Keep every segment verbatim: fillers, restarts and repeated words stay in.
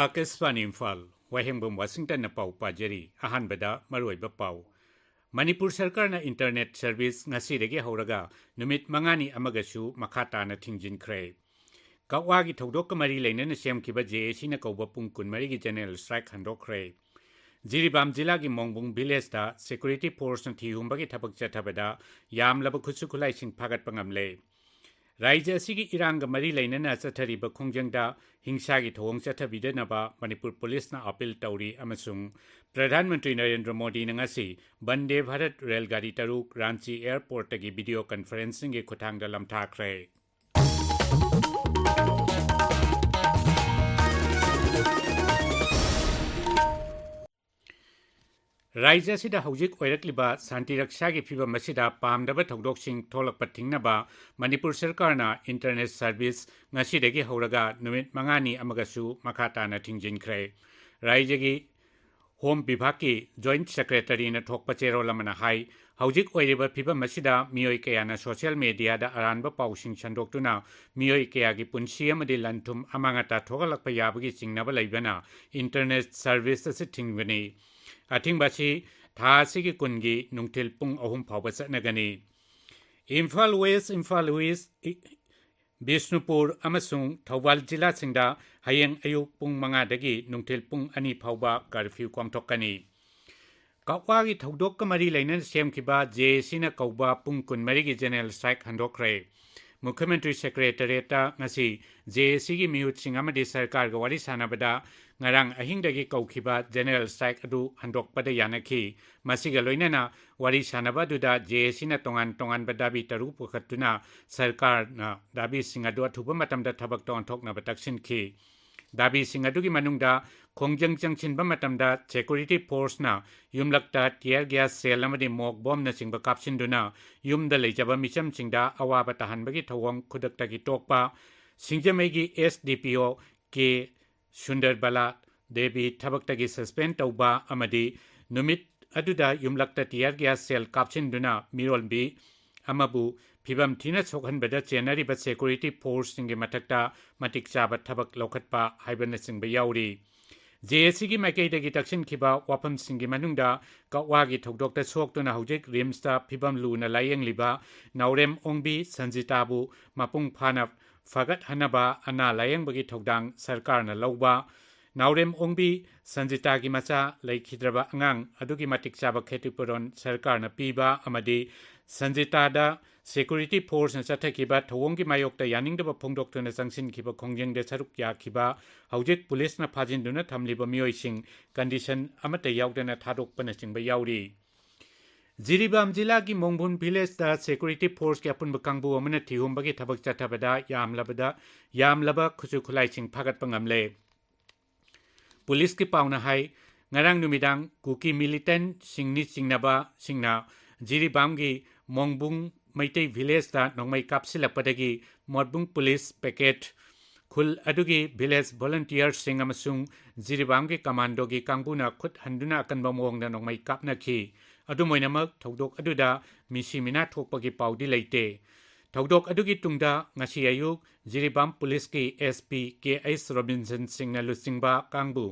ꯑꯥꯀꯥꯁꯕꯥꯅꯤ ꯏꯝꯐꯥꯜ, ꯋꯥꯍꯦꯡꯕꯝ ꯋꯥꯁꯤꯡꯇꯟꯅ ꯄꯥꯎ ꯄꯥꯖꯔꯤ꯫ ꯑꯍꯥꯟꯕꯗ ꯃꯔꯨꯑꯣꯏꯕ ꯄꯥꯎ꯫ ꯃꯅꯤꯄꯨꯔ ꯁꯔꯀꯥꯔꯅ internet service ꯉꯁꯤꯗꯒꯤ ꯍꯧꯔꯒ ꯅꯨꯃꯤꯠ ꯃꯉꯥꯅꯤ ꯑꯃꯒꯁꯨ ꯃꯈꯥ ꯇꯥꯅ ꯊꯤꯡꯖꯤꯟꯈ꯭ꯔꯦ꯫ ꯀꯛꯋꯥꯒꯤ ꯊꯧꯗꯣꯛꯀ ꯃꯔꯤ ꯂꯩꯅꯅ ꯁꯦꯝꯈꯤꯕ JACꯅ ꯀꯧꯕ ꯄꯨꯡ ꯀꯨꯟꯃꯔꯤꯒꯤ general strike ꯍꯟꯗꯣꯛꯈ꯭ꯔꯦ꯫ ꯖꯤꯔꯤꯕꯥꯝ ꯖꯤꯂꯥꯒꯤ ꯃꯣꯡꯕꯨꯡ villageꯇ security forceꯅ ꯊꯤꯍꯨꯝꯕꯒꯤ ꯊꯕꯛ ꯆꯠꯊꯕꯗ ꯌꯥꯝꯂꯕ ꯈꯨꯠꯁꯨ ꯈꯨꯠꯂꯥꯏꯁꯤꯡ ꯐꯥꯒꯠꯄ ꯉꯝꯂꯦ꯫ ꯔꯥꯖ꯭ꯌ ꯑꯁꯤꯒꯤ ꯏꯔꯥꯡꯒ ꯃꯔꯤ ꯂꯩꯅꯅ ꯆꯠꯊꯔꯤꯕ ꯈꯣꯡꯖꯪꯗ ꯍꯤꯡꯁꯥꯒꯤ ꯊꯧꯑꯣꯡ ꯆꯠꯊꯕꯤꯗꯅꯕ ꯃꯅꯤꯄꯨꯔ ꯄꯨꯂꯤꯁꯅ appeal ꯇꯧꯔꯤ ꯑꯃꯁꯨꯡ ꯄ꯭ꯔꯙꯥꯟ ꯃꯟꯇ꯭ꯔꯤ ꯅꯔꯦꯟꯗ꯭ꯔ ꯃꯣꯗꯤꯅ ꯉꯁꯤ ꯕꯟꯗꯦ ꯚꯥꯔꯠ ꯔꯦꯜ ꯒꯥꯔꯤ ꯇꯔꯨꯛ ꯔꯥꯟꯆꯤ airportꯇꯒꯤ video conferencingꯒꯤ ꯈꯨꯠꯊꯥꯡꯗ ꯂꯝꯊꯥꯈ꯭ꯔꯦ꯫ ꯔꯥꯖ꯭ꯌ ꯑꯁꯤꯗ ꯍꯧꯖꯤꯛ ꯑꯣꯏꯔꯛꯂꯤꯕ ꯁꯥꯟꯇꯤ ꯔꯛꯁꯥꯒꯤ ꯐꯤꯚꯝ ꯑꯁꯤꯗ ꯄꯥꯝꯗꯕ ꯊꯧꯗꯣꯛꯁꯤꯡ ꯊꯣꯛꯂꯛꯄ ꯊꯤꯡꯅꯕ ꯃꯅꯤꯄꯨꯔ ꯁꯔꯀꯥꯔꯅ internet service ꯉꯁꯤꯗꯒꯤ ꯍꯧꯔꯒ ꯅꯨꯃꯤꯠ ꯃꯉꯥꯅꯤ ꯑꯃꯒꯁꯨ ꯃꯈꯥ ꯇꯥꯅ ꯊꯤꯡꯖꯤꯟꯈ꯭ꯔꯦ꯫ ꯔꯥꯖ꯭ꯌꯒꯤ ꯍꯣꯝ ꯕꯤꯚꯥꯒꯀꯤ joint secretaryꯅ ꯊꯣꯛꯄ ꯆꯦꯔꯣꯜ ꯑꯃꯅ ꯍꯥꯏ, ꯍꯧꯖꯤꯛ ꯑꯣꯏꯔꯤꯕ ꯐꯤꯚꯝ ꯑꯁꯤꯗ ꯃꯤꯑꯣꯏ ꯀꯌꯥꯅ social mediaꯗ ꯑꯔꯥꯟꯕ ꯄꯥꯎꯁꯤꯡ ꯁꯟꯗꯣꯛꯇꯨꯅ ꯃꯤꯑꯣꯏ ꯀꯌꯥꯒꯤ ꯄꯨꯟꯁꯤ ꯑꯃꯗꯤ ꯂꯟ ꯊꯨꯝ ꯑꯃꯥꯡ ꯑꯇꯥ ꯊꯣꯛꯍꯜꯂꯛꯄ ꯌꯥꯕꯒꯤ ꯆꯤꯡꯅꯕ ꯂꯩꯕꯅ internet service ꯑꯁꯤ ꯊꯤꯡꯕꯅꯤ꯫ ꯑꯊꯤꯡꯕ ꯑꯁꯤ ꯊꯥ ꯑꯁꯤꯒꯤ ꯀꯨꯟꯒꯤ ꯅꯨꯡꯊꯤꯜ ꯄꯨꯡ ꯑꯍꯨꯝ ꯐꯥꯎꯕ ꯆꯠꯅꯒꯅꯤ꯫ Imphal West, Imphal East, E-, Bishnupur ꯑꯃꯁꯨꯡ ꯊꯧꯕꯥꯜ ꯖꯤꯂꯥꯁꯤꯡꯗ ꯍꯌꯦꯡ ꯑꯌꯨꯛ ꯄꯨꯡ ꯃꯉꯥꯗꯒꯤ ꯅꯨꯡꯊꯤꯜ ꯄꯨꯡ ꯑꯅꯤ ꯐꯥꯎꯕ curfew ꯄꯥꯡꯊꯣꯛꯀꯅꯤ꯫ ꯀꯛꯋꯥꯒꯤ ꯊꯧꯗꯣꯛꯀ ꯃꯔꯤ ꯂꯩꯅꯅ ꯁꯦꯝꯈꯤꯕ JACꯅ ꯀꯧꯕ ꯄꯨꯡ ꯀꯨꯟꯃꯔꯤꯒꯤ general strike ꯍꯟꯗꯣꯛꯈ꯭ꯔꯦ꯫ ꯃꯨꯈ꯭ꯌ ꯃꯟꯇ꯭ꯔꯤ secretariatꯇ ꯉꯁꯤ JACꯒꯤ ꯃꯤꯍꯨꯠꯁꯤꯡ ꯑꯃꯗꯤ ꯁꯔꯀꯥꯔꯒ ꯋꯥꯔꯤ ꯁꯥꯟꯅꯕꯗ ꯉꯔꯥꯡ ꯑꯍꯤꯡꯗꯒꯤ ꯀꯧꯈꯤꯕ general strike ꯑꯗꯨ ꯍꯟꯗꯣꯛꯄꯗ ꯌꯥꯅꯈꯤ꯫ ꯃꯁꯤꯒ ꯂꯣꯏꯅꯅ ꯋꯥꯔꯤ ꯁꯥꯟꯅꯕ ꯑꯗꯨꯗ JACꯅ ꯇꯣꯉꯥꯟ ꯇꯣꯉꯥꯟꯕ ꯗꯥꯕꯤ ꯇꯔꯨꯛ ꯄꯨꯈꯠꯇꯨꯅ ꯁꯔꯀꯥꯔꯅ ꯗꯥꯕꯤꯁꯤꯡ ꯑꯗꯨ ꯑꯊꯨꯕ ꯃꯇꯝꯗ ꯊꯕꯛꯇ ꯑꯣꯟꯊꯣꯛꯅꯕ ꯇꯛꯁꯤꯟꯈꯤ꯫ ꯗꯥꯕꯤꯁꯤꯡ ꯑꯗꯨꯒꯤ ꯃꯅꯨꯡꯗ ꯈꯣꯡꯖꯪ ꯆꯪꯁꯤꯟꯕ ꯃꯇꯝꯗ security forceꯅ ꯌꯨꯝꯂꯛꯇ tear gas shell ꯑꯃꯗꯤ mock bombꯅꯆꯤꯡꯕ ꯀꯥꯞꯁꯤꯟꯗꯨꯅ ꯌꯨꯝꯗ ꯂꯩꯖꯕ ꯃꯤꯆꯝꯁꯤꯡꯗ ꯑꯋꯥꯕ ꯇꯥꯍꯟꯕꯒꯤ ꯊꯧꯑꯣꯡ ꯈꯨꯗꯛꯇꯒꯤ ꯇꯣꯛꯄ, ꯁꯤꯡꯖꯃꯩꯒꯤ SDPO ꯀꯦ ꯁꯨꯟꯗꯔꯕꯂꯥ ꯗꯦꯕꯤ ꯊꯕꯛꯇꯒꯤ suspend ꯇꯧꯕ ꯑꯃꯗꯤ ꯅꯨꯃꯤꯠ ꯑꯗꯨꯗ ꯌꯨꯝꯂꯛꯇ tear gas shell ꯀꯥꯞꯁꯤꯟꯗꯨꯅ ꯃꯤꯔꯣꯜꯕꯤ ꯑꯃꯕꯨ ꯐꯤꯕꯝ ꯊꯤꯅ ꯁꯣꯛꯍꯟꯕꯗ ꯆꯦꯟꯅꯔꯤꯕ security forceꯁꯤꯡꯒꯤ ꯃꯊꯛꯇ ꯃꯇꯤꯛ ꯆꯥꯕ ꯊꯕꯛ ꯂꯧꯈꯠꯄ ꯍꯥꯏꯕꯅꯆꯤꯡꯕ ꯌꯥꯎꯔꯤ꯫ JACꯒꯤ ꯃꯥꯏꯀꯩꯗꯒꯤ ꯇꯛꯁꯤꯟꯈꯤꯕ ꯋꯥꯐꯝꯁꯤꯡꯒꯤ ꯃꯅꯨꯡꯗ ꯀꯛꯋꯥꯒꯤ ꯊꯧꯗꯣꯛꯇ ꯁꯣꯛꯇꯨꯅ ꯍꯧꯖꯤꯛ RIMSꯇ ꯐꯤꯕꯝ ꯂꯨꯅ ꯂꯥꯌꯦꯡꯂꯤꯕ ꯅꯥꯎꯔꯦꯝ ꯑꯣꯡꯕꯤ ꯁꯟꯖꯤꯇꯥꯕꯨ ꯃꯄꯨꯡ ꯐꯥꯅ ꯐꯒꯠꯍꯟꯅꯕ ꯑꯅꯥ ꯂꯥꯌꯦꯡꯕꯒꯤ ꯊꯧꯗꯥꯡ ꯁꯔꯀꯥꯔꯅ ꯂꯧꯕ, ꯅꯥꯎꯔꯦꯝ ꯑꯣꯡꯕꯤ ꯁꯟꯖꯤꯇꯥꯒꯤ ꯃꯆꯥ ꯂꯩꯈꯤꯗ꯭ꯔꯕ ꯑꯉꯥꯡ ꯑꯗꯨꯒꯤ ꯃꯇꯤꯛ ꯆꯥꯕ ꯈꯦꯇꯤꯄꯨꯔꯣꯟ ꯁꯔꯀꯥꯔꯅ ꯄꯤꯕ ꯑꯃꯗꯤ ꯁꯟꯖꯤꯇꯥꯗ security forceꯅ ꯆꯠꯊꯈꯤꯕ ꯊꯧꯑꯣꯡꯒꯤ ꯃꯥꯌꯣꯛꯇ ꯌꯥꯅꯤꯡꯗꯕ ꯐꯣꯡꯗꯣꯛꯇꯨꯅ ꯆꯪꯁꯤꯟꯈꯤꯕ ꯈꯣꯡꯖꯪꯗ ꯁꯔꯨꯛ ꯌꯥꯈꯤꯕ ꯍꯧꯖꯤꯛ ꯄꯨꯂꯤꯁꯅ ꯐꯥꯖꯤꯟꯗꯨꯅ ꯊꯝꯂꯤꯕ ꯃꯤꯑꯣꯏꯁꯤꯡ condition ꯑꯃꯠꯇ ꯌꯥꯎꯗꯅ ꯊꯥꯗꯣꯛꯄꯅꯆꯤꯡꯕ ꯌꯥꯎꯔꯤ꯫ ꯖꯤꯔꯤꯕꯥꯝ ꯖꯤꯂꯥꯒꯤ ꯃꯣꯡꯕꯨꯟ villageꯇ security forceꯀꯤ ꯑꯄꯨꯟꯕ ꯀꯥꯡꯕꯨ ꯑꯃꯅ ꯊꯤꯍꯨꯝꯕꯒꯤ ꯊꯕꯛ ꯆꯠꯊꯕꯗ ꯌꯥꯝꯂꯕꯗ, ꯌꯥꯝꯂꯕ ꯈꯨꯠꯁꯨ ꯈꯨꯠꯂꯥꯏꯁꯤꯡ ꯐꯥꯒꯠꯄ ꯉꯝꯂꯦ꯫ ꯄꯨꯂꯤꯁꯀꯤ ꯄꯥꯎꯅ ꯍꯥꯏ, ꯉꯔꯥꯡ ꯅꯨꯃꯤꯗꯥꯡ ꯀꯨꯀꯤ militantꯁꯤꯡꯅꯤ ꯆꯤꯡꯅꯕꯁꯤꯡꯅ ꯖꯤꯔꯤꯕꯥꯝꯒꯤ ꯃꯣꯡꯕꯨꯡ ꯃꯩꯇꯩ villageꯇ ꯅꯣꯡꯃꯩ ꯀꯥꯞꯁꯤꯜꯂꯛꯄꯗꯒꯤ ꯃꯣꯠꯕꯨꯡ ꯄꯨꯂꯤꯁ picket, ꯈꯨꯜ ꯑꯗꯨꯒꯤ village volunteerꯁꯤꯡ ꯑꯃꯁꯨꯡ ꯖꯤꯔꯤꯕꯥꯝꯒꯤ commandoꯒꯤ ꯀꯥꯡꯕꯨꯅ ꯈꯨꯠ ꯍꯟꯗꯨꯅ ꯑꯀꯟꯕ ꯃꯑꯣꯡꯗ ꯅꯣꯡꯃꯩ ꯀꯥꯞꯅꯈꯤ꯫ ꯑꯗꯨꯝ ꯑꯣꯏꯅꯃꯛ, ꯊꯧꯗꯣꯛ ꯑꯗꯨꯗ ꯃꯤꯁꯤ ꯃꯤꯅꯥ ꯊꯣꯛꯄꯒꯤ ꯄꯥꯎꯗꯤ ꯂꯩꯇꯦ꯫ ꯊꯧꯗꯣꯛ ꯑꯗꯨꯒꯤ ꯇꯨꯡꯗ ꯉꯁꯤ ꯑꯌꯨꯛ ꯖꯤꯔꯤꯕꯥꯝ ꯄꯨꯂꯤꯁꯀꯤ SP ꯀꯦ ꯑꯩꯆ ꯔꯣꯕꯤꯟꯁꯟ ꯁꯤꯡꯅ ꯂꯨꯆꯤꯡꯕ ꯀꯥꯡꯕꯨ,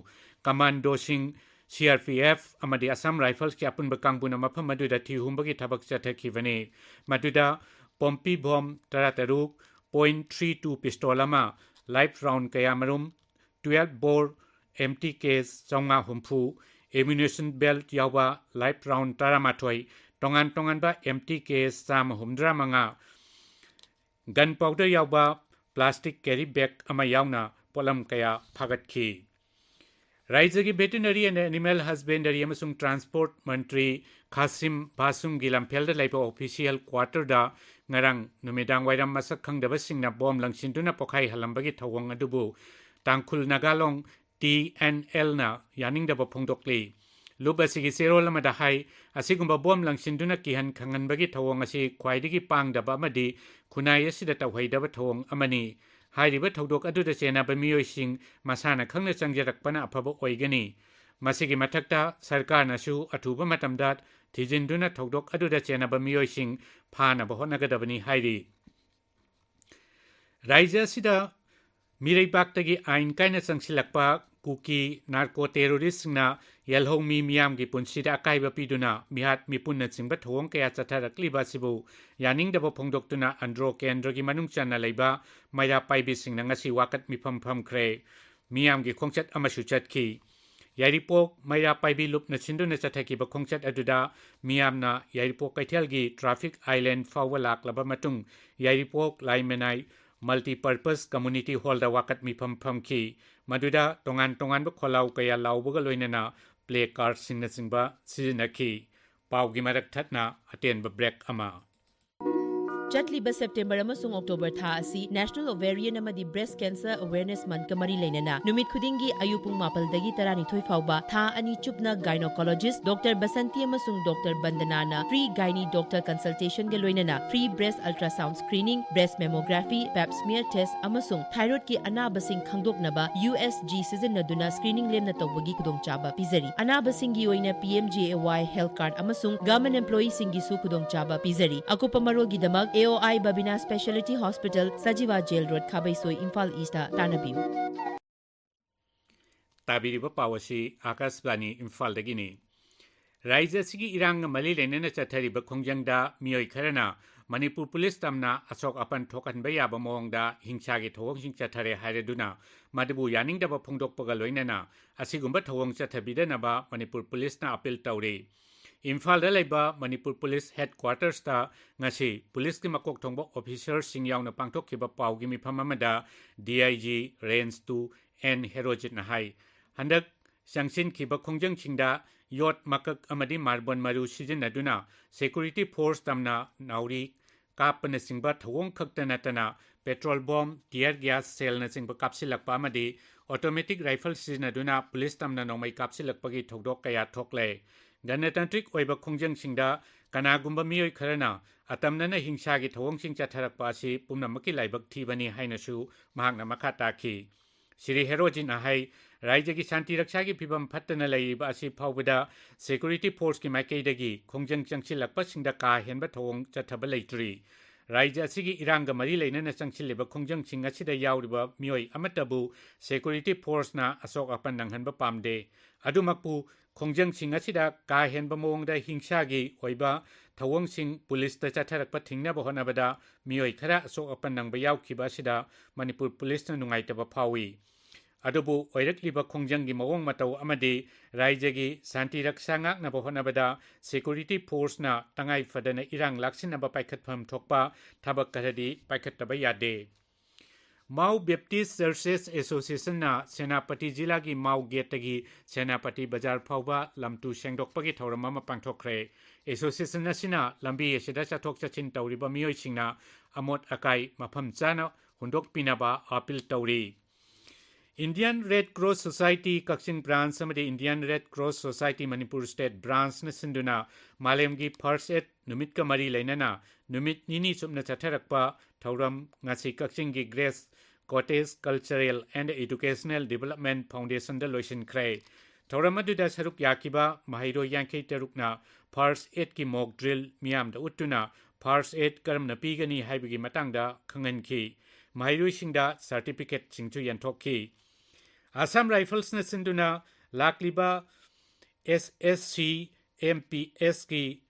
commandoꯁꯤꯡ, CRPF ꯑꯃꯗꯤ Assam Riflesꯀꯤ ꯑꯄꯨꯟꯕ ꯀꯥꯡꯕꯨꯅ ꯃꯐꯝ ꯑꯗꯨꯗ ꯊꯤꯍꯨꯝꯕꯒꯤ ꯊꯕꯛ ꯆꯠꯊꯈꯤꯕꯅꯤ꯫ ꯃꯗꯨꯗ ꯄꯣꯝꯄꯤ ꯕꯣꯝ ꯇꯔꯥꯇꯔꯨꯛ, point three two pistol ꯑꯃ, live round ꯀꯌꯥꯃꯔꯨꯝ, twelve bore empty case ꯆꯥꯝꯃꯉꯥ ꯍꯨꯝꯐꯨ, ammunition belt ꯌꯥꯎꯕ live round ꯇꯔꯥꯃꯥꯊꯣꯏ, ꯇꯣꯉꯥꯟ ꯇꯣꯉꯥꯟꯕ empty case ꯆꯥꯝꯃ ꯍꯨꯝꯗ꯭ꯔꯥ ꯃꯉꯥ, gun powder ꯌꯥꯎꯕ plastic carry bag ꯑꯃ ꯌꯥꯎꯅ ꯄꯣꯠꯂꯝ ꯀꯌꯥ ꯐꯥꯒꯠꯈꯤ꯫ ꯔꯥꯖ꯭ꯌꯒꯤ Veterinary and Animal Husbandry ꯑꯃꯁꯨꯡ Transport ꯃꯟꯇ꯭ꯔꯤ ꯈꯥꯁꯤꯝ ꯕꯥꯁꯨꯝꯒꯤ ꯂꯝꯐꯦꯜꯗ ꯂꯩꯕ official quarterꯗ ꯉꯔꯥꯡ ꯅꯨꯃꯤꯗꯥꯡ ꯋꯥꯏꯔꯝ ꯃꯁꯛ ꯈꯪꯗꯕꯁꯤꯡꯅ ꯕꯣꯝ ꯂꯪꯁꯤꯟꯗꯨꯅ ꯄꯣꯈꯥꯏꯍꯜꯂꯝꯕꯒꯤ ꯊꯧꯑꯣꯡ ꯑꯗꯨꯕꯨ ꯇꯥꯡꯈꯨꯜ ꯅꯥꯒꯥ ꯂꯣꯡ TNLꯅ ꯌꯥꯅꯤꯡꯗꯕ ꯐꯣꯡꯗꯣꯛꯂꯤ꯫ ꯂꯨꯞ ꯑꯁꯤꯒꯤ ꯆꯦꯔꯣꯜ ꯑꯃꯗ ꯍꯥꯏ, ꯑꯁꯤꯒꯨꯝꯕ ꯕꯣꯝ ꯂꯪꯁꯤꯟꯗꯨꯅ ꯀꯤꯍꯟ ꯈꯪꯍꯟꯕꯒꯤ ꯊꯧꯑꯣꯡ ꯑꯁꯤ ꯈ꯭ꯋꯥꯏꯗꯒꯤ ꯄꯥꯡꯗꯕ ꯑꯃꯗꯤ ꯈꯨꯟꯅꯥꯏ ꯑꯁꯤꯗ ꯇꯧꯍꯩꯗꯕ ꯊꯧꯑꯣꯡ ꯑꯃꯅꯤ꯫ ꯍꯥꯏꯔꯤꯕ ꯊꯧꯗꯣꯛ ꯑꯗꯨꯗ ꯆꯦꯟꯅꯕ ꯃꯤꯑꯣꯏꯁꯤꯡ ꯃꯁꯥꯅ ꯈꯪꯅ ꯆꯪꯖꯔꯛꯄꯅ ꯑꯐꯕ ꯑꯣꯏꯒꯅꯤ꯫ ꯃꯁꯤꯒꯤ ꯃꯊꯛꯇ ꯁꯔꯀꯥꯔꯅꯁꯨ ꯑꯊꯨꯕ ꯃꯇꯝꯗ ꯊꯤꯖꯤꯟꯗꯨꯅ ꯊꯧꯗꯣꯛ ꯑꯗꯨꯗ ꯆꯦꯟꯅꯕ ꯃꯤꯑꯣꯏꯁꯤꯡ ꯐꯥꯅꯕ ꯍꯣꯠꯅꯒꯗꯕꯅꯤ ꯍꯥꯏꯔꯤ꯫ ꯔꯥꯖ꯭ꯌ ꯑꯁꯤꯗ ꯃꯤꯔꯩꯕꯥꯛꯇꯒꯤ ꯑꯥꯏꯟ ꯀꯥꯏꯅ ꯆꯪꯁꯤꯜꯂꯛꯄ ꯀꯨꯀꯤ ꯅꯥꯔꯀꯣ ꯇꯦꯔꯣꯔꯤꯁꯁꯤꯡꯅ ꯌꯦꯜꯍꯧꯃꯤ ꯃꯤꯌꯥꯝꯒꯤ ꯄꯨꯟꯁꯤꯗ ꯑꯀꯥꯏꯕ ꯄꯤꯗꯨꯅ ꯃꯤꯍꯥꯠ ꯃꯤꯄꯨꯟꯅꯆꯤꯡꯕ ꯊꯧꯑꯣꯡ ꯀꯌꯥ ꯆꯠꯊꯔꯛꯂꯤꯕ ꯑꯁꯤꯕꯨ ꯌꯥꯅꯤꯡꯗꯕ ꯐꯣꯡꯗꯣꯛꯇꯨꯅ ꯑꯟꯗ꯭ꯔꯣ ꯀꯦꯟꯗ꯭ꯔꯒꯤ ꯃꯅꯨꯡ ꯆꯟꯅ ꯂꯩꯕ ꯃꯩꯔꯥ ꯄꯥꯏꯕꯤꯁꯤꯡꯅ ꯉꯁꯤ ꯋꯥꯀꯠ ꯃꯤꯐꯝ ꯐꯝꯈ꯭ꯔꯦ꯫ ꯃꯤꯌꯥꯝꯒꯤ ꯈꯣꯡꯆꯠ ꯑꯃꯁꯨ ꯆꯠꯈꯤ꯫ ꯌꯥꯏꯔꯤꯄꯣꯛ ꯃꯩꯔꯥ ꯄꯥꯏꯕꯤ ꯂꯨꯞꯅ ꯁꯤꯟꯗꯨꯅ ꯆꯠꯊꯈꯤꯕ ꯈꯣꯡꯆꯠ ꯑꯗꯨꯗ ꯃꯤꯌꯥꯝꯅ ꯌꯥꯏꯔꯤꯄꯣꯛ ꯀꯩꯊꯦꯜꯒꯤ ꯇ꯭ꯔꯥꯐꯤꯛ ꯑꯥꯏꯂꯦꯟ ꯐꯥꯎꯕ ꯂꯥꯛꯂꯕ ꯃꯇꯨꯡ ꯌꯥꯏꯔꯤꯄꯣꯛ ꯂꯥꯏꯃꯅꯥꯏ ꯃꯜꯇꯤꯄꯔꯄꯁ ꯀꯝꯃꯨꯅꯤꯇꯤ ꯍꯣꯜꯗ ꯋꯥꯀꯠ ꯃꯤꯐꯝ ꯐꯝꯈꯤ꯫ ꯃꯗꯨꯗ ꯇꯣꯉꯥꯟ ꯇꯣꯉꯥꯟꯕ ꯈꯣꯜꯂꯥꯎ ꯀꯌꯥ ꯂꯥꯎꯕꯒ ꯂꯣꯏꯅꯅ ꯄ꯭ꯂꯦ ꯀꯥꯔꯗꯁꯤꯡꯅꯆꯤꯡꯕ ꯁꯤꯖꯤꯟꯅꯈꯤ꯫ ꯄꯥꯎꯒꯤ ꯃꯔꯛ ꯊꯠꯅ ꯑꯇꯦꯟꯕ ꯕ꯭ꯔꯦꯛ ꯑꯃ꯫ ꯆꯠꯂꯤꯕ ꯁꯦꯞꯇꯦꯝꯕꯔ ꯑꯃꯁꯨꯡ ꯑꯣꯛꯇꯣꯕꯔ ꯊꯥ ꯑꯁꯤ National Ovarian ꯑꯃꯗꯤ Breast Cancer Awareness Monthꯀ ꯃꯔꯤ ꯂꯩꯅꯅ ꯅꯨꯃꯤꯠ ꯈꯨꯗꯤꯡꯒꯤ ꯑꯌꯨꯛ ꯄꯨꯡ ꯃꯥꯄꯜꯗꯒꯤ ꯇꯔꯥꯅꯤꯊꯣꯏ ꯐꯥꯎꯕ ꯊꯥ ꯑꯅꯤ ꯆꯨꯞꯅ gynecologist Doctor ꯕꯁꯟꯇꯤ ꯑꯃꯁꯨꯡ Doctor ꯕꯟꯗꯅꯥꯅ free gynae doctor consultationꯒ ꯂꯣꯏꯅꯅ free breast ultrasound screening, breast mammography, pap smear test ꯑꯃꯁꯨꯡ thyroidꯀꯤ ꯑꯅꯥꯕꯁꯤꯡ ꯈꯪꯗꯣꯛꯅꯕ U S G ꯁꯤꯖꯤꯟꯅꯗꯨꯅ screening ꯂꯦꯝꯅ ꯇꯧꯕꯒꯤ ꯈꯨꯗꯣꯡꯆꯥꯕ ꯄꯤꯖꯔꯤ꯫ ꯑꯅꯥꯕꯁꯤꯡꯒꯤ ꯑꯣꯏꯅ P M J A Y health card ꯑꯃꯁꯨꯡ government employeeꯁꯤꯡꯒꯤꯁꯨ ꯈꯨꯗꯣꯡꯆꯥꯕ ꯄꯤꯖꯔꯤ꯫ ꯑꯀꯨꯞꯄ ꯃꯔꯣꯜꯒꯤꯗꯃꯛ A O I Babina Speciality Hospital, Sajiwa jail road, Khabeisoi, Imphal east ꯇꯥꯟꯅꯕꯤꯌꯨ꯫ ꯇꯥꯕꯤꯔꯤꯕ ꯄꯥꯎ ꯑꯁꯤ ꯑꯥꯀꯥꯁꯕꯥꯅꯤ ꯏꯝꯐꯥꯜꯗꯒꯤꯅꯤ꯫ ꯔꯥꯖ꯭ꯌ ꯑꯁꯤꯒꯤ ꯏꯔꯥꯡꯒ ꯃꯔꯤ ꯂꯩꯅꯅ ꯆꯠꯊꯔꯤꯕ ꯈꯣꯡꯖꯪꯗ ꯃꯤꯑꯣꯏ ꯈꯔꯅ ꯃꯅꯤꯄꯨꯔ ꯄꯨꯂꯤꯁ ꯇꯝꯅ ꯑꯁꯣꯛ ꯑꯄꯟ ꯊꯣꯛꯍꯟꯕ ꯌꯥꯕ ꯃꯑꯣꯡꯗ ꯍꯤꯡꯁꯥꯒꯤ ꯊꯧꯑꯣꯡꯁꯤꯡ ꯆꯠꯊꯔꯦ ꯍꯥꯏꯔꯗꯨꯅ ꯃꯗꯨꯕꯨ ꯌꯥꯅꯤꯡꯗꯕ ꯐꯣꯡꯗꯣꯛꯄꯒ ꯂꯣꯏꯅꯅ ꯑꯁꯤꯒꯨꯝꯕ ꯊꯧꯑꯣꯡ ꯆꯠꯊꯕꯤꯗꯅꯕ ꯃꯅꯤꯄꯨꯔ ꯄꯨꯂꯤꯁꯅ ꯑꯄꯤꯜ ꯇꯧꯔꯤ꯫ ꯏꯝꯐꯥꯜꯗ ꯂꯩꯕ ꯃꯅꯤꯄꯨꯔ ꯄꯨꯂꯤꯁ headquartersꯇ ꯉꯁꯤ ꯄꯨꯂꯤꯁꯀꯤ ꯃꯀꯣꯛ ꯊꯣꯡꯕ officerꯁꯤꯡ ꯌꯥꯎꯅ ꯄꯥꯡꯊꯣꯛꯈꯤꯕ ꯄꯥꯎꯒꯤ ꯃꯤꯐꯝ ꯑꯃꯗ D I G Range two N ꯍꯦꯔꯣꯖꯤꯠꯅ ꯍꯥꯏ, ꯍꯟꯗꯛ ꯆꯪꯁꯤꯟꯈꯤꯕ ꯈꯣꯡꯖꯪꯁꯤꯡꯗ ꯌꯣꯠ ꯃꯀꯛ ꯑꯃꯗꯤ ꯃꯥꯔꯕꯣꯟ ꯃꯔꯨ ꯁꯤꯖꯤꯟꯅꯗꯨꯅ security force ꯇꯝꯅ ꯅꯥꯎꯔꯤ ꯀꯥꯞꯄꯅꯆꯤꯡꯕ ꯊꯧꯑꯣꯡ ꯈꯛꯇ ꯅꯠꯇꯅ petrol bomb, tear gas shellꯅꯆꯤꯡꯕ ꯀꯥꯞꯁꯤꯜꯂꯛꯄ ꯑꯃꯗꯤ automatic rifle ꯁꯤꯖꯤꯟꯅꯗꯨꯅ ꯄꯨꯂꯤꯁ ꯇꯝꯅ ꯅꯣꯡꯃꯩ ꯀꯥꯞꯁꯤꯜꯂꯛꯄꯒꯤ ꯊꯧꯗꯣꯛ ꯀꯌꯥ ꯊꯣꯛꯂꯦ꯫ ꯒꯅꯇꯟꯇ꯭ꯔꯤꯛ ꯑꯣꯏꯕ ꯈꯣꯡꯖꯪꯁꯤꯡꯗ ꯀꯅꯥꯒꯨꯝꯕ ꯃꯤꯑꯣꯏ ꯈꯔꯅ ꯑꯇꯝꯅꯅ ꯍꯤꯡꯁꯥꯒꯤ ꯊꯧꯑꯣꯡꯁꯤꯡ ꯆꯠꯊꯔꯛꯄ ꯑꯁꯤ ꯄꯨꯝꯅꯃꯛꯀꯤ ꯂꯥꯏꯕꯛ ꯊꯤꯕꯅꯤ ꯍꯥꯏꯅꯁꯨ ꯃꯍꯥꯛꯅ ꯃꯈꯥ ꯇꯥꯈꯤ꯫ ꯁ꯭ꯔꯤ ꯍꯦꯔꯣꯖꯤꯠꯅ ꯍꯥꯏ, ꯔꯥꯖ꯭ꯌꯒꯤ ꯁꯥꯟꯇꯤ ꯔꯛꯁꯥꯒꯤ ꯐꯤꯚꯝ ꯐꯠꯇꯅ ꯂꯩꯔꯤꯕ ꯑꯁꯤ ꯐꯥꯎꯕꯗ security forceꯀꯤ ꯃꯥꯏꯀꯩꯗꯒꯤ ꯈꯣꯡꯖꯪ ꯆꯪꯁꯤꯜꯂꯛꯄꯁꯤꯡꯗ ꯀꯥ ꯍꯦꯟꯕ ꯊꯧꯑꯣꯡ ꯆꯠꯊꯕ ꯂꯩꯇ꯭ꯔꯤ꯫ ꯔꯥꯖ꯭ꯌ ꯑꯁꯤꯒꯤ ꯏꯔꯥꯡꯒ ꯃꯔꯤ ꯂꯩꯅꯅ ꯆꯪꯁꯤꯜꯂꯤꯕ ꯈꯣꯡꯖꯪꯁꯤꯡ ꯑꯁꯤꯗ ꯌꯥꯎꯔꯤꯕ ꯃꯤꯑꯣꯏ ꯑꯃꯠꯇꯕꯨ security forceꯅ ꯑꯁꯣꯛ ꯑꯄꯟ ꯅꯪꯍꯟꯕ ꯄꯥꯝꯗꯦ꯫ ꯑꯗꯨꯃꯛꯄꯨ ꯈꯣꯡꯖꯪꯁꯤꯡ ꯑꯁꯤꯗ ꯀꯥ ꯍꯦꯟꯕ ꯃꯑꯣꯡꯗ ꯍꯤꯡꯁꯥꯒꯤ ꯑꯣꯏꯕ ꯊꯧꯑꯣꯡꯁꯤꯡ ꯄꯨꯂꯤꯁꯇ ꯆꯠꯊꯔꯛꯄ ꯊꯤꯡꯅꯕ ꯍꯣꯠꯅꯕꯗ ꯃꯤꯑꯣꯏ ꯈꯔ ꯑꯁꯣꯛ ꯑꯄꯟ ꯅꯪꯕ ꯌꯥꯎꯈꯤꯕ ꯑꯁꯤꯗ ꯃꯅꯤꯄꯨꯔ ꯄꯨꯂꯤꯁꯅ ꯅꯨꯡꯉꯥꯏꯇꯕ ꯐꯥꯎꯏ꯫ ꯑꯗꯨꯕꯨ ꯑꯣꯏꯔꯛꯂꯤꯕ ꯈꯣꯡꯖꯪꯒꯤ ꯃꯑꯣꯡ ꯃꯇꯧ ꯑꯃꯗꯤ ꯔꯥꯖ꯭ꯌꯒꯤ ꯁꯥꯟꯇꯤ ꯔꯛꯁꯥ ꯉꯥꯛꯅꯕ ꯍꯣꯠꯅꯕꯗ security forceꯅ ꯇꯉꯥꯏ ꯐꯗꯅ ꯏꯔꯥꯡ ꯂꯥꯛꯁꯤꯟꯅꯕ ꯄꯥꯏꯈꯠꯐꯝ ꯊꯣꯛꯄ ꯊꯕꯛ ꯈꯔꯗꯤ ꯄꯥꯏꯈꯠꯇꯕ ꯌꯥꯗꯦ꯫ Mao Baptist Churches Associationꯅ ꯁꯦꯅꯥꯄꯇꯤ ꯖꯤꯂꯥꯒꯤ ꯃꯥꯎ ꯒꯦꯠꯇꯒꯤ ꯁꯦꯅꯥꯄꯇꯤ ꯕꯖꯥꯔ ꯐꯥꯎꯕ ꯂꯝꯇꯨ ꯁꯦꯡꯗꯣꯛꯄꯒꯤ ꯊꯧꯔꯝ ꯑꯃ ꯄꯥꯡꯊꯣꯛꯈ꯭ꯔꯦ꯫ Association ꯑꯁꯤꯅ ꯂꯝꯕꯤ ꯑꯁꯤꯗ ꯆꯠꯊꯣꯛ ꯆꯠꯁꯤꯟ ꯇꯧꯔꯤꯕ ꯃꯤꯑꯣꯏꯁꯤꯡꯅ ꯑꯃꯣꯠ ꯑꯀꯥꯏ ꯃꯐꯝ ꯆꯥꯅ ꯍꯨꯟꯗꯣꯛꯄꯤꯅꯕ appeal ꯇꯧꯔꯤ꯫ Indian Red Cross Society ꯀꯛꯆꯤꯡ branch ꯑꯃꯗꯤ Indian Red Cross Society Manipur state branchꯅ ꯁꯤꯟꯗꯨꯅ ꯃꯥꯂꯦꯝꯒꯤ first aid ꯅꯨꯃꯤꯠꯀ ꯃꯔꯤ ꯂꯩꯅꯅ ꯅꯨꯃꯤꯠ ꯅꯤꯅꯤ ꯆꯨꯞꯅ ꯆꯠꯊꯔꯛꯄ ꯊꯧꯔꯝ ꯉꯁꯤ ꯀꯛꯆꯤꯡꯒꯤ Grace Cottage Cultural and Educational Development Foundationꯗ ꯂꯣꯏꯁꯤꯟꯈ꯭ꯔꯦ꯫ ꯊꯧꯔꯝ ꯑꯗꯨꯗ ꯁꯔꯨꯛ ꯌꯥꯈꯤꯕ ꯃꯍꯩꯔꯣꯏ ꯌꯥꯡꯈꯩ ꯇꯔꯨꯛꯅ first aidꯀꯤ mock drill ꯃꯤꯌꯥꯝꯗ ꯎꯠꯇꯨꯅ first aid ꯀꯔꯝꯅ ꯄꯤꯒꯅꯤ ꯍꯥꯏꯕꯒꯤ ꯃꯇꯥꯡꯗ ꯈꯪꯍꯟꯈꯤ꯫ ꯃꯍꯩꯔꯣꯏꯁꯤꯡꯗ certificateꯁꯤꯡꯁꯨ ꯌꯦꯟꯊꯣꯛꯈꯤ꯫ Assam Riflesꯅ ꯁꯤꯟꯗꯨꯅ ꯂꯥꯛꯂꯤꯕ S S C M P Sꯀꯤ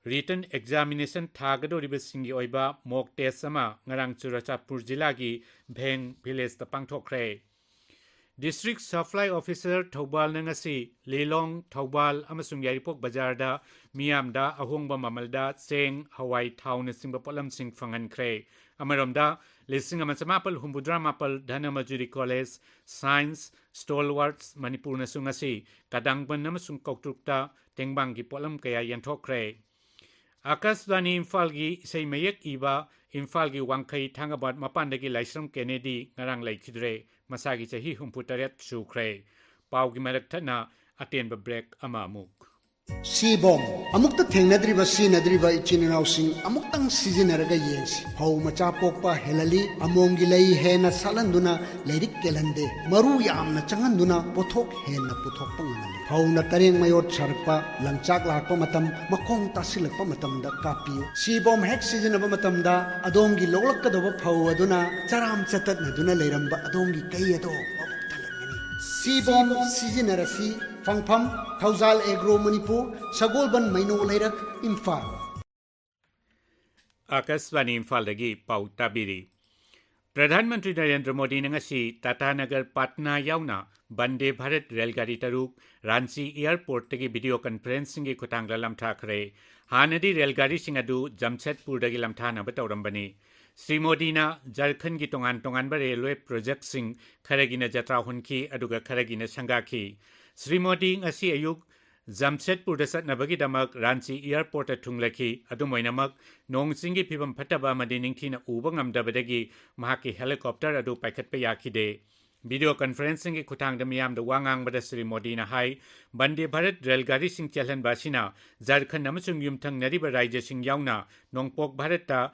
written examination ꯊꯥꯒꯗꯧꯔꯤꯕꯁꯤꯡꯒꯤ ꯑꯣꯏꯕ mock test ꯑꯃ ꯉꯔꯥꯡ ꯆꯨꯔꯆꯥꯟꯄꯨꯔ ꯖꯤꯂꯥꯒꯤ ꯚꯦꯡ villageꯇ ꯄꯥꯡꯊꯣꯛꯈ꯭ꯔꯦ꯫ District Supply Officer ꯊꯧꯕꯥꯜꯅ ꯉꯁꯤ ꯂꯤꯂꯣꯡ, ꯊꯧꯕꯥꯜ ꯑꯃꯁꯨꯡ ꯌꯥꯏꯔꯤꯄꯣꯛ ꯕꯖꯥꯔꯗ ꯃꯤꯌꯥꯝꯗ ꯑꯍꯣꯡꯕ ꯃꯃꯜꯗ ꯆꯦꯡ, ꯍꯋꯥꯏ, ꯊꯥꯎꯅꯆꯤꯡꯕ ꯄꯣꯠꯂꯝꯁꯤꯡ ꯐꯪꯍꯟꯈ꯭ꯔꯦ꯫ ꯑꯃꯔꯣꯝꯗ, ꯂꯤꯁꯤꯡ ꯑꯃ ꯆꯃꯥꯄꯜ ꯍꯨꯝꯐꯨꯇꯔꯥ ꯃꯥꯄꯜ ꯙꯅꯃꯖꯨꯔꯤ college, science, stalwarts ꯃꯅꯤꯄꯨꯔꯅꯁꯨ ꯉꯁꯤ ꯀꯗꯥꯡꯕꯟ ꯑꯃꯁꯨꯡ ꯀꯧꯇ꯭ꯔꯨꯛꯇ ꯇꯦꯡꯕꯥꯡꯒꯤ ꯄꯣꯠꯂꯝ ꯀꯌꯥ ꯌꯦꯟꯊꯣꯛꯈ꯭ꯔꯦ꯫ ꯑꯥꯀꯥꯁꯕꯥꯅꯤ ꯏꯝꯐꯥꯜꯒꯤ ꯏꯁꯩ ꯃꯌꯦꯛ ꯏꯕ ꯏꯝꯐꯥꯜꯒꯤ ꯋꯥꯡꯈꯩ ꯊꯥꯡꯒꯕꯥꯠ ꯃꯄꯥꯟꯗꯒꯤ ꯂꯥꯏꯁ꯭ꯔꯝ ꯀꯦꯅꯦꯗꯤ ꯉꯔꯥꯡ ꯂꯩꯈꯤꯗ꯭ꯔꯦ꯫ ꯃꯁꯥꯒꯤ ꯆꯍꯤ ꯍꯨꯝꯐꯨꯇꯔꯦꯠ ꯁꯨꯈ꯭ꯔꯦ꯫ ꯄꯥꯎꯒꯤ ꯃꯔꯛ ꯊꯠꯅ ꯑꯇꯦꯟꯕ break ꯑꯃ ꯑꯃꯨꯛ꯫ ꯁꯤꯕꯣꯝ꯫ ꯑꯃꯨꯛꯇ ꯊꯦꯡꯅꯗ꯭ꯔꯤꯕ, ꯁꯤꯖꯤꯟꯅꯗ꯭ꯔꯤꯕ ꯏꯆꯤꯟ ꯏꯅꯥꯎꯁꯤꯡ ꯑꯃꯨꯛꯇꯪ ꯁꯤꯖꯤꯟꯅꯔꯒ ꯌꯦꯡꯁꯤ꯫ ꯐꯧ ꯃꯆꯥ ꯄꯣꯛꯄ ꯍꯦꯜꯍꯜꯂꯤ, ꯑꯃꯣꯝꯒꯤ ꯂꯩ ꯍꯦꯟꯅ ꯁꯥꯠꯍꯟꯗꯨꯅ ꯂꯩꯔꯤꯛ ꯀꯦꯜꯍꯟꯗꯦ, ꯃꯔꯨ ꯌꯥꯝꯅ ꯆꯪꯍꯟꯗꯨꯅ ꯄꯣꯠꯊꯣꯛ ꯍꯦꯟꯅ ꯄꯨꯊꯣꯛꯄ ꯉꯝꯍꯜꯂꯤ꯫ ꯐꯧꯅ ꯇꯔꯦꯡ ꯃꯌꯣꯠ ꯁꯥꯔꯛꯄ, ꯂꯪꯆꯥꯛ ꯂꯥꯛꯄ ꯃꯇꯝ, ꯃꯈꯣꯡ ꯇꯥꯁꯤꯜꯂꯛꯄ ꯃꯇꯝꯗ ꯀꯥꯞꯄꯤꯌꯨ꯫ ꯁꯤꯕꯣꯝ ꯍꯦꯛ ꯁꯤꯖꯤꯟꯅꯕ ꯃꯇꯝꯗ ꯑꯗꯣꯝꯒꯤ ꯂꯣꯛꯂꯛꯀꯗꯧꯕ ꯐꯧ ꯑꯗꯨꯅ ꯆꯔꯥꯝ ꯆꯇꯠꯅꯗꯨꯅ ꯂꯩꯔꯝꯕ ꯑꯗꯣꯝꯒꯤ ꯀꯩ ꯑꯗꯣ ꯃꯕꯨꯛ ꯊꯜꯍꯟꯒꯅꯤ꯫ ꯁꯤꯕꯣꯝ ꯁꯤꯖꯤꯟꯅꯔꯁꯤ꯫ ꯐꯪꯐꯝ: ꯊꯧꯖꯥꯜ ꯑꯦꯒ꯭ꯔꯣ ꯃꯅꯤꯄꯨꯔ, ꯁꯒꯣꯜꯕꯟ ꯃꯩꯅꯣ ꯂꯩꯔꯛ, ꯏꯝꯐꯥꯜ꯫ ꯑꯥꯀꯥꯁꯕꯥꯅꯤ ꯏꯝꯐꯥꯜꯗꯒꯤ ꯄꯥꯎ ꯇꯥꯕꯤꯔꯤ꯫ ꯄ꯭ꯔꯙꯥꯟ ꯃꯟꯇ꯭ꯔꯤ ꯅꯔꯦꯟꯗ꯭ꯔ ꯃꯣꯗꯤꯅ ꯉꯁꯤ ꯇꯥꯇꯥ ꯅꯒꯔ ꯄꯥꯠꯅꯥ ꯌꯥꯎꯅ ꯕꯟꯗꯦ ꯚꯥꯔꯠ ꯔꯦꯜꯒꯥꯔꯤ ꯇꯔꯨꯛ ꯔꯥꯟꯆꯤ ꯑꯦꯌꯔꯄꯣꯔꯠꯇꯒꯤ ꯚꯤꯗꯤꯑꯣ ꯀꯟꯐꯔꯦꯟꯁꯤꯡꯒꯤ ꯈꯨꯠꯊꯥꯡꯗ ꯂꯝꯊꯥꯈ꯭ꯔꯦ꯫ ꯍꯥꯟꯅꯗꯤ ꯔꯦꯜꯒꯥꯔꯤꯁꯤꯡ ꯑꯗꯨ ꯖꯝꯁꯦꯗꯄꯨꯔꯗꯒꯤ ꯂꯝꯊꯥꯅꯕ ꯇꯧꯔꯝꯕꯅꯤ꯫ ꯁ꯭ꯔꯤ ꯃꯣꯗꯤꯅ ꯖꯔꯈꯟꯒꯤ ꯇꯣꯉꯥꯟ ꯇꯣꯉꯥꯟꯕ ꯔꯦꯜꯋꯦ ꯄ꯭ꯔꯣꯖꯦꯛꯁꯤꯡ ꯈꯔꯒꯤꯅ ꯖꯇ꯭ꯔꯥ ꯍꯨꯟꯈꯤ, ꯑꯗꯨꯒ ꯈꯔꯒꯤꯅ ꯁꯪꯒꯥꯈꯤ꯫ ꯁ꯭ꯔꯤ ꯃꯣꯗꯤ ꯉꯁꯤ ꯑꯌꯨꯛ ꯖꯝꯁꯦꯗꯄꯨꯔꯗ ꯆꯠꯅꯕꯒꯤꯗꯃꯛ ꯔꯥꯟꯆꯤ ꯑꯦꯌꯔꯄꯣꯔꯠꯇ ꯊꯨꯡꯂꯈꯤ꯫ ꯑꯗꯨꯝ ꯑꯣꯏꯅꯃꯛ, ꯅꯣꯡ ꯆꯤꯡꯒꯤ ꯐꯤꯕꯝ ꯐꯠꯇꯕ ꯑꯃꯗꯤ ꯅꯤꯡꯊꯤꯅ ꯎꯕ ꯉꯝꯗꯕꯗꯒꯤ ꯃꯍꯥꯛꯀꯤ ꯍꯦꯂꯤꯀꯣꯞꯇꯔ ꯑꯗꯨ ꯄꯥꯏꯈꯠꯄ ꯌꯥꯈꯤꯗꯦ꯫ ꯚꯤꯗꯤꯑꯣ ꯀꯟꯐꯔꯦꯟꯁꯤꯡꯒꯤ ꯈꯨꯠꯊꯥꯡꯗ ꯃꯤꯌꯥꯝꯗ ꯋꯥ ꯉꯥꯡꯕꯗ ꯁ꯭ꯔꯤ ꯃꯣꯗꯤꯅ ꯍꯥꯏ, ꯕꯟꯗꯦ ꯚꯥꯔꯠ ꯔꯦꯜꯒꯥꯔꯤꯁꯤꯡ ꯆꯦꯜꯍꯟꯕ ꯑꯁꯤꯅ ꯖꯔꯈꯟ ꯑꯃꯁꯨꯡ ꯌꯨꯝꯊꯪꯅꯔꯤꯕ ꯔꯥꯖ꯭ꯌꯁꯤꯡ ꯌꯥꯎꯅ ꯅꯣꯡꯄꯣꯛ ꯚꯥꯔꯠꯇ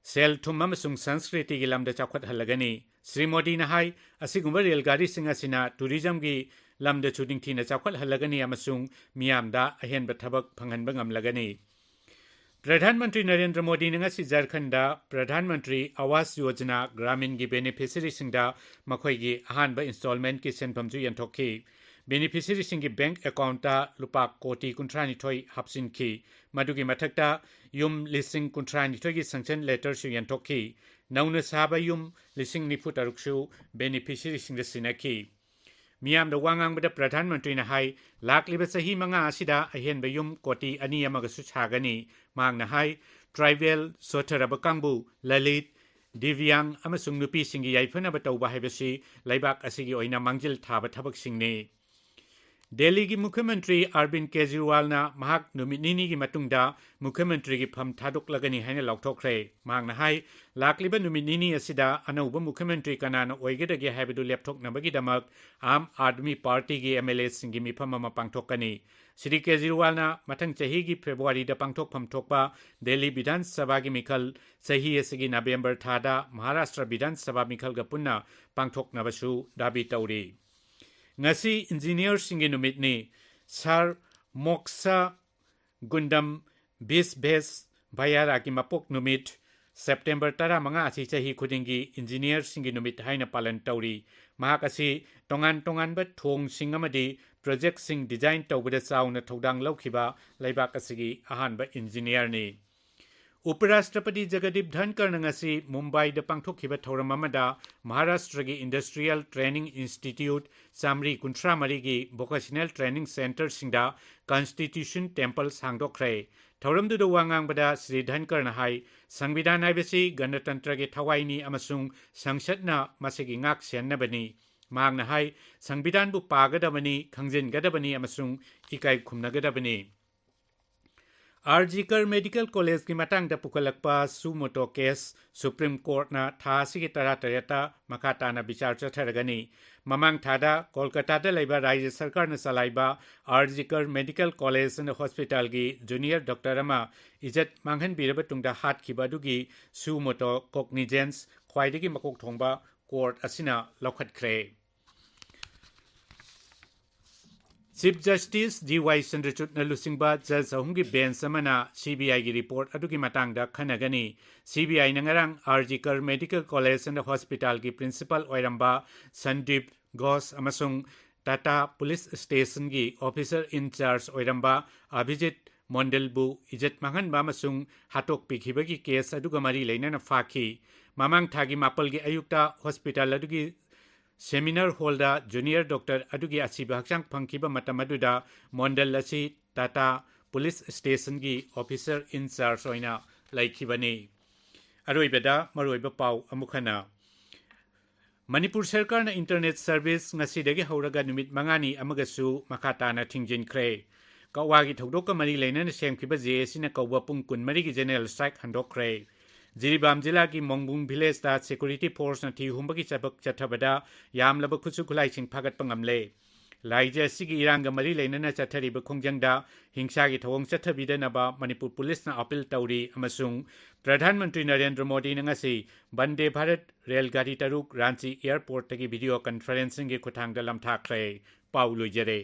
ꯁꯦꯜ ꯊꯨꯝ ꯑꯃꯁꯨꯡ ꯁꯪꯁꯀ꯭ꯔꯤꯇꯤꯒꯤ ꯂꯝꯗ ꯆꯥꯎꯈꯠꯍꯜꯂꯒꯅꯤ꯫ ꯁ꯭ꯔꯤ ꯃꯣꯗꯤꯅ ꯍꯥꯏ, ꯑꯁꯤꯒꯨꯝꯕ ꯔꯦꯜꯒꯥꯔꯤꯁꯤꯡ ꯑꯁꯤꯅ ꯇꯨꯔꯤꯖꯝꯒꯤ ꯂꯝꯗꯁꯨ ꯅꯤꯡꯊꯤꯅ ꯆꯥꯎꯈꯠꯍꯜꯂꯒꯅꯤ ꯑꯃꯁꯨꯡ ꯃꯤꯌꯥꯝꯗ ꯑꯍꯦꯟꯕ ꯊꯕꯛ ꯐꯪꯍꯟꯕ ꯉꯝꯂꯒꯅꯤ꯫ ꯄ꯭ꯔꯙꯥꯟ ꯃꯟꯇ꯭ꯔꯤ ꯅꯔꯦꯟꯗ꯭ꯔ ꯃꯣꯗꯤꯅ ꯉꯁꯤ ꯖꯔꯈꯟꯗ ꯄ꯭ꯔꯙꯥꯟ ꯃꯟꯇ꯭ꯔꯤ ꯑꯋꯥꯁ ꯌꯣꯖꯅꯥ ꯒ꯭ꯔꯥꯃꯤꯟꯒꯤ ꯕꯦꯅꯤꯐꯤꯁꯔꯤꯁꯤꯡꯗ ꯃꯈꯣꯏꯒꯤ ꯑꯍꯥꯟꯕ ꯏꯟꯁꯇꯣꯜꯃꯦꯟꯠꯀꯤ ꯁꯦꯟꯐꯝꯁꯨ ꯌꯦꯟꯊꯣꯛꯈꯤ꯫ ꯕꯦꯅꯤꯐꯤꯁꯔꯤꯁꯤꯡꯒꯤ ꯕꯦꯡꯛ ꯑꯦꯀꯥꯎꯟꯠꯇ ꯂꯨꯄꯥ ꯀꯣꯇꯤ ꯀꯨꯟꯊ꯭ꯔꯥꯅꯤꯊꯣꯏ ꯍꯥꯞꯆꯤꯟꯈꯤ꯫ ꯃꯗꯨꯒꯤ ꯃꯊꯛꯇ ꯌꯨꯝ ꯂꯤꯁꯤꯡ ꯀꯨꯟꯊ꯭ꯔꯥꯅꯤꯊꯣꯏꯒꯤ ꯁꯦꯡꯁꯟ ꯂꯦꯇꯔꯁꯨ ꯌꯦꯟꯊꯣꯛꯈꯤ꯫ ꯅꯧꯅ ꯁꯥꯕ ꯌꯨꯝ ꯂꯤꯁꯤꯡ ꯅꯤꯐꯨ ꯇꯔꯨꯛꯁꯨ ꯕꯦꯅꯤꯐꯤꯁꯔꯤꯁꯤꯡꯗ ꯁꯤꯟꯅꯈꯤ꯫ ꯃꯤꯌꯥꯝꯗ ꯋꯥ ꯉꯥꯡꯕꯗ ꯄ꯭ꯔꯙꯥꯟ ꯃꯟꯇ꯭ꯔꯤꯅ ꯍꯥꯏ, ꯂꯥꯛꯂꯤꯕ ꯆꯍꯤ ꯃꯉꯥ ꯑꯁꯤꯗ ꯑꯍꯦꯟꯕ ꯌꯨꯝ ꯀꯣꯇꯤ ꯑꯅꯤ ꯑꯃꯒꯁꯨ ꯁꯥꯒꯅꯤ꯫ ꯃꯍꯥꯛꯅ ꯍꯥꯏ, ꯇ꯭ꯔꯥꯏꯕꯦꯜ, ꯁꯣꯠꯊꯔꯕ ꯀꯥꯡꯕꯨ, ꯂꯂꯤꯠ, ꯗꯤꯕ꯭ꯌꯥꯡ ꯑꯃꯁꯨꯡ ꯅꯨꯄꯤꯁꯤꯡꯒꯤ ꯌꯥꯏꯐꯅꯕ ꯇꯧꯕ ꯍꯥꯏꯕꯁꯤ ꯂꯩꯕꯥꯛ ꯑꯁꯤꯒꯤ ꯑꯣꯏꯅ ꯃꯥꯡꯖꯤꯜ ꯊꯥꯕ ꯊꯕꯛꯁꯤꯡꯅꯤ꯫ ꯗꯦꯜꯂꯤꯒꯤ ꯃꯨꯈ꯭ꯌ ꯃꯟꯇ꯭ꯔꯤ ꯑꯔꯕꯤꯟ ꯀꯦꯖꯔꯤꯋꯥꯜꯅ ꯃꯍꯥꯛ ꯅꯨꯃꯤꯠ ꯅꯤꯅꯤꯒꯤ ꯃꯇꯨꯡꯗ ꯃꯨꯈ꯭ꯌ ꯃꯟꯇ꯭ꯔꯤꯒꯤ ꯐꯝ ꯊꯥꯗꯣꯛꯂꯒꯅꯤ ꯍꯥꯏꯅ ꯂꯥꯎꯊꯣꯛꯈ꯭ꯔꯦ꯫ ꯃꯍꯥꯛꯅ ꯍꯥꯏ, ꯂꯥꯛꯂꯤꯕ ꯅꯨꯃꯤꯠ ꯅꯤꯅꯤ ꯑꯁꯤꯗ ꯑꯅꯧꯕ ꯃꯨꯈ꯭ꯌ ꯃꯟꯇ꯭ꯔꯤ ꯀꯅꯥꯅ ꯑꯣꯏꯒꯗꯒꯦ ꯍꯥꯏꯕꯗꯨ ꯂꯦꯞꯊꯣꯛꯅꯕꯒꯤꯗꯃꯛ ꯑꯥꯝ ꯑꯥꯗꯃꯤ ꯄꯥꯔꯇꯤꯒꯤ ꯑꯦꯝ ꯑꯦꯜ ꯑꯦꯁꯤꯡꯒꯤ ꯃꯤꯐꯝ ꯑꯃ ꯄꯥꯡꯊꯣꯛꯀꯅꯤ꯫ ꯁ꯭ꯔꯤ ꯀꯦꯖꯔꯤꯋꯥꯜꯅ ꯃꯊꯪ ꯆꯍꯤꯒꯤ ꯐꯦꯕ꯭ꯔꯨꯋꯥꯔꯤꯗ ꯄꯥꯡꯊꯣꯛꯐꯝ ꯊꯣꯛꯄ ꯗꯦꯜꯂꯤ ꯕꯤꯙꯥꯟ ꯁꯚꯥꯒꯤ ꯃꯤꯈꯜ ꯆꯍꯤ ꯑꯁꯤꯒꯤ ꯅꯕꯦꯝꯕꯔ ꯊꯥꯗ ꯃꯍꯥꯔꯥꯁꯇ꯭ꯔ ꯕꯤꯙꯥꯟ ꯁꯚꯥ ꯃꯤꯈꯜꯒ ꯄꯨꯟꯅ ꯄꯥꯡꯊꯣꯛꯅꯕꯁꯨ ꯗꯥꯕꯤ ꯇꯧꯔꯤ꯫ ꯉꯁꯤ ꯏꯟꯖꯤꯅꯤꯌꯔꯁꯤꯡꯒꯤ ꯅꯨꯃꯤꯠꯅꯤ꯫ ꯁꯥꯔ ꯃꯣꯛꯁꯥ ꯒꯨꯟꯗꯝ ꯕꯤꯁꯚꯦꯁ ꯚꯌꯥꯔꯥꯒꯤ ꯃꯄꯣꯛ ꯅꯨꯃꯤꯠ ꯁꯦꯞꯇꯦꯝꯕꯔ ꯇꯔꯥꯃꯉꯥ ꯑꯁꯤ ꯆꯍꯤ ꯈꯨꯗꯤꯡꯒꯤ ꯏꯟꯖꯤꯅꯤꯌꯔꯁꯤꯡꯒꯤ ꯅꯨꯃꯤꯠ ꯍꯥꯏꯅ ꯄꯥꯂꯟ ꯇꯧꯔꯤ꯫ ꯃꯍꯥꯛ ꯑꯁꯤ ꯇꯣꯉꯥꯟ ꯇꯣꯉꯥꯟꯕ ꯊꯣꯡꯁꯤꯡ ꯑꯃꯗꯤ ꯄ꯭ꯔꯣꯖꯦꯛꯁꯤꯡ ꯗꯤꯖꯥꯏꯟ ꯇꯧꯕꯗ ꯆꯥꯎꯅ ꯊꯧꯗꯥꯡ ꯂꯧꯈꯤꯕ ꯂꯩꯕꯥꯛ ꯑꯁꯤꯒꯤ ꯑꯍꯥꯟꯕ ꯏꯟꯖꯤꯅꯤꯌꯔꯅꯤ꯫ ꯎꯄꯔꯥꯁꯇ꯭ꯔꯄꯇꯤ ꯖꯒꯗꯤꯞ ꯙꯟꯀꯔꯅ ꯉꯁꯤ ꯃꯨꯝꯕꯥꯏꯗ ꯄꯥꯡꯊꯣꯛꯈꯤꯕ ꯊꯧꯔꯝ ꯑꯃꯗ ꯃꯍꯥꯔꯥꯁꯇ꯭ꯔꯒꯤ ꯏꯟꯗꯁꯇ꯭ꯔꯤꯌꯦꯜ ꯇ꯭ꯔꯦꯅꯤꯡ ꯏꯟꯁꯇꯤꯇ꯭ꯌꯨꯠ ꯆꯥꯃꯔꯤ ꯀꯨꯟꯊ꯭ꯔꯥ ꯃꯔꯤꯒꯤ ꯚꯣꯀꯦꯁꯅꯦꯜ ꯇ꯭ꯔꯦꯅꯤꯡ ꯁꯦꯟꯇꯔꯁꯤꯡꯗ ꯀꯟꯁꯇꯤꯇ꯭ꯌꯨꯁꯟ ꯇꯦꯝꯄꯜ ꯍꯥꯡꯗꯣꯛꯈ꯭ꯔꯦ꯫ ꯊꯧꯔꯝꯗꯨꯗ ꯋꯥ ꯉꯥꯡꯕꯗ ꯁ꯭ꯔꯤ ꯙꯟꯀꯔꯅ ꯍꯥꯏ, ꯁꯪꯕꯤꯙꯥꯟ ꯍꯥꯏꯕꯁꯤ ꯒꯅꯇꯟꯇ꯭ꯔꯒꯤ ꯊꯋꯥꯏꯅꯤ ꯑꯃꯁꯨꯡ ꯁꯪꯁꯠꯅ ꯃꯁꯤꯒꯤ ꯉꯥꯛ ꯁꯦꯟꯅꯕꯅꯤ꯫ ꯃꯍꯥꯛꯅ ꯍꯥꯏ, ꯁꯪꯕꯤꯙꯥꯟꯕꯨ ꯄꯥꯒꯗꯕꯅꯤ, ꯈꯪꯖꯤꯟꯒꯗꯕꯅꯤ ꯑꯃꯁꯨꯡ ꯏꯀꯥꯏ ꯈꯨꯝꯅꯒꯗꯕꯅꯤ꯫ ꯑꯥꯔ ꯖꯤ ꯀꯔ ꯃꯦꯗꯤꯀꯦꯜ ꯀꯣꯂꯦꯖꯀꯤ ꯃꯇꯥꯡꯗ ꯄꯨꯈꯠꯂꯛꯄ ꯁꯨ ꯃꯣꯇꯣ ꯀꯦꯁ ꯁꯨꯄ꯭ꯔꯤꯝ ꯀꯣꯔꯠꯅ ꯊꯥ ꯑꯁꯤꯒꯤ ꯇꯔꯥꯇꯔꯦꯠꯇ ꯃꯈꯥ ꯇꯥꯅ ꯕꯤꯆꯥꯔ ꯆꯠꯊꯔꯒꯅꯤ꯫ ꯃꯃꯥꯡ ꯊꯥꯗ ꯀꯣꯜꯀꯇꯥꯗ ꯂꯩꯕ ꯔꯥꯖ꯭ꯌ ꯁꯔꯀꯥꯔꯅ ꯆꯂꯥꯏꯕ ꯑꯥꯔ ꯖꯤ ꯀꯔ ꯃꯦꯗꯤꯀꯦꯜ ꯀꯣꯂꯦꯖ ꯑꯦꯟ ꯍꯣꯁꯄꯤꯇꯥꯜꯒꯤ ꯖꯨꯅꯤꯌꯔ ꯗꯣꯛꯇꯔ ꯑꯃ ꯏꯖꯠ ꯃꯥꯡꯍꯟꯕꯤꯔꯕ ꯇꯨꯡꯗ ꯍꯥꯠꯈꯤꯕ ꯑꯗꯨꯒꯤ ꯁꯨ ꯃꯣꯇꯣ ꯀꯣꯛꯅꯤꯖꯦꯟꯁ ꯈ꯭ꯋꯥꯏꯗꯒꯤ ꯃꯀꯣꯛ ꯊꯣꯡꯕ ꯀꯣꯔꯠ ꯑꯁꯤꯅ ꯂꯧꯈꯠꯈ꯭ꯔꯦ꯫ ꯆꯤꯐ ꯖꯁꯇꯤꯁ ꯗꯤ ꯋꯥꯏ ꯆꯟꯗ꯭ꯔꯆꯨꯗꯅ ꯂꯨꯆꯤꯡꯕ ꯖꯖ ꯑꯍꯨꯝꯒꯤ ꯕꯦꯟꯆ ꯑꯃꯅ ꯁꯤ ꯕꯤ ꯑꯥꯏꯒꯤ ꯔꯤꯄꯣꯔꯠ ꯑꯗꯨꯒꯤ ꯃꯇꯥꯡꯗ ꯈꯟꯅꯒꯅꯤ꯫ ꯁꯤ ꯕꯤ ꯑꯥꯏꯅ ꯉꯔꯥꯡ ꯑꯥꯔ ꯖꯤ ꯀꯔ ꯃꯦꯗꯤꯀꯦꯜ ꯀꯣꯂꯦꯖ ꯑꯦꯟ ꯍꯣꯁꯄꯤꯇꯥꯜꯒꯤ ꯄ꯭ꯔꯤꯟꯁꯤꯄꯥꯜ ꯑꯣꯏꯔꯝꯕ ꯁꯟꯗꯤꯞ ꯘꯣꯁ ꯑꯃꯁꯨꯡ ꯇꯥꯇꯥ ꯄꯨꯂꯤꯁ ꯁ꯭ꯇꯦꯁꯟꯒꯤ ꯑꯣꯐꯤꯁꯔ ꯏꯟ ꯆꯥꯔꯖ ꯑꯣꯏꯔꯝꯕ ꯑꯚꯤꯖꯤꯠ ꯃꯣꯟꯗꯜꯕꯨ ꯏꯖꯠ ꯃꯥꯡꯍꯟꯕ ꯑꯃꯁꯨꯡ ꯍꯥꯠꯇꯣꯛꯄꯤꯈꯤꯕꯒꯤ ꯀꯦꯁ ꯑꯗꯨꯒ ꯃꯔꯤ ꯂꯩꯅꯅ ꯐꯥꯈꯤ꯫ ꯃꯃꯥꯡ ꯊꯥꯒꯤ ꯃꯥꯄꯜꯒꯤ ꯑꯌꯨꯛꯇ ꯍꯣꯁꯄꯤꯇꯥꯜ ꯑꯗꯨꯒꯤ ꯁꯦꯃꯤꯅꯥꯔ ꯍꯣꯜꯗ ꯖꯨꯅꯤꯌꯔ ꯗꯣꯛꯇꯔ ꯑꯗꯨꯒꯤ ꯑꯁꯤꯕ ꯍꯛꯆꯥꯡ ꯐꯪꯈꯤꯕ ꯃꯇꯝ ꯑꯗꯨꯗ ꯃꯣꯟꯗꯜ ꯑꯁꯤ ꯇꯥꯇꯥ ꯄꯨꯂꯤꯁ ꯁ꯭ꯇꯦꯁꯟꯒꯤ ꯑꯣꯐꯤꯁꯔ ꯏꯟ ꯆꯥꯔꯖ ꯑꯣꯏꯅ ꯂꯩꯈꯤꯕꯅꯤ꯫ ꯑꯔꯣꯏꯕꯗ ꯃꯔꯨꯑꯣꯏꯕ ꯄꯥꯎ ꯑꯃꯨꯛ ꯍꯟꯅ꯫ ꯃꯅꯤꯄꯨꯔ ꯁꯔꯀꯥꯔꯅ ꯏꯟꯇꯔꯅꯦꯠ ꯁꯔꯚꯤꯁ ꯉꯁꯤꯗꯒꯤ ꯍꯧꯔꯒ ꯅꯨꯃꯤꯠ ꯃꯉꯥꯅꯤ ꯑꯃꯒꯁꯨ ꯃꯈꯥ ꯇꯥꯅ ꯊꯤꯡꯖꯤꯟꯈ꯭ꯔꯦ꯫ ꯀꯛꯋꯥꯒꯤ ꯊꯧꯗꯣꯛꯀ ꯃꯔꯤ ꯂꯩꯅꯅ ꯁꯦꯝꯈꯤꯕ ꯖꯦ ꯑꯦ ꯁꯤꯅ ꯀꯧꯕ ꯄꯨꯡ ꯀꯨꯟꯃꯔꯤꯒꯤ ꯖꯦꯅꯔꯦꯜ ꯁ꯭ꯇ꯭ꯔꯥꯏꯛ ꯍꯟꯗꯣꯛꯈ꯭ꯔꯦ꯫ ꯖꯤꯔꯤꯕꯥꯝ ꯖꯤꯂꯥꯒꯤ ꯃꯣꯡꯕꯨꯡ ꯚꯤꯂꯦꯖꯇ ꯁꯦꯀ꯭ꯌꯨꯔꯤꯇꯤ ꯐꯣꯔꯁꯅ ꯊꯤ ꯍꯨꯝꯕꯒꯤ ꯊꯕꯛ ꯆꯠꯊꯕꯗ ꯌꯥꯝꯂꯕ ꯈꯨꯠꯁꯨ ꯈꯨꯠꯂꯥꯏꯁꯤꯡ ꯐꯥꯒꯠꯄ ꯉꯝꯂꯦ꯫ ꯂꯥꯏꯖ ꯑꯁꯤꯒꯤ ꯏꯔꯥꯡꯒ ꯃꯔꯤ ꯂꯩꯅꯅ ꯆꯠꯊꯔꯤꯕ ꯈꯣꯡꯖꯪꯗ ꯍꯤꯡꯁꯥꯒꯤ ꯊꯧꯑꯣꯡ ꯆꯠꯊꯕꯤꯗꯅꯕ ꯃꯅꯤꯄꯨꯔ ꯄꯨꯂꯤꯁꯅ ꯑꯥꯄꯤꯜ ꯇꯧꯔꯤ ꯑꯃꯁꯨꯡ ꯄ꯭ꯔꯙꯥꯟ ꯃꯟꯇ꯭ꯔꯤ ꯅꯔꯦꯟꯗ꯭ꯔ ꯃꯣꯗꯤꯅ ꯉꯁꯤ ꯕꯟꯗꯦ ꯚꯥꯔꯠ ꯔꯦꯜ ꯒꯥꯔꯤ ꯇꯔꯨꯛ ꯔꯥꯟꯆꯤ ꯑꯦꯌꯔꯄꯣꯔꯠꯇꯒꯤ ꯚꯤꯗꯤꯑꯣ ꯀꯟꯐꯔꯦꯟꯁꯤꯡꯒꯤ ꯈꯨꯠꯊꯥꯡꯗ ꯂꯝꯊꯥꯈ꯭ꯔꯦ꯫ ꯄꯥꯎ ꯂꯣꯏꯖꯔꯦ꯫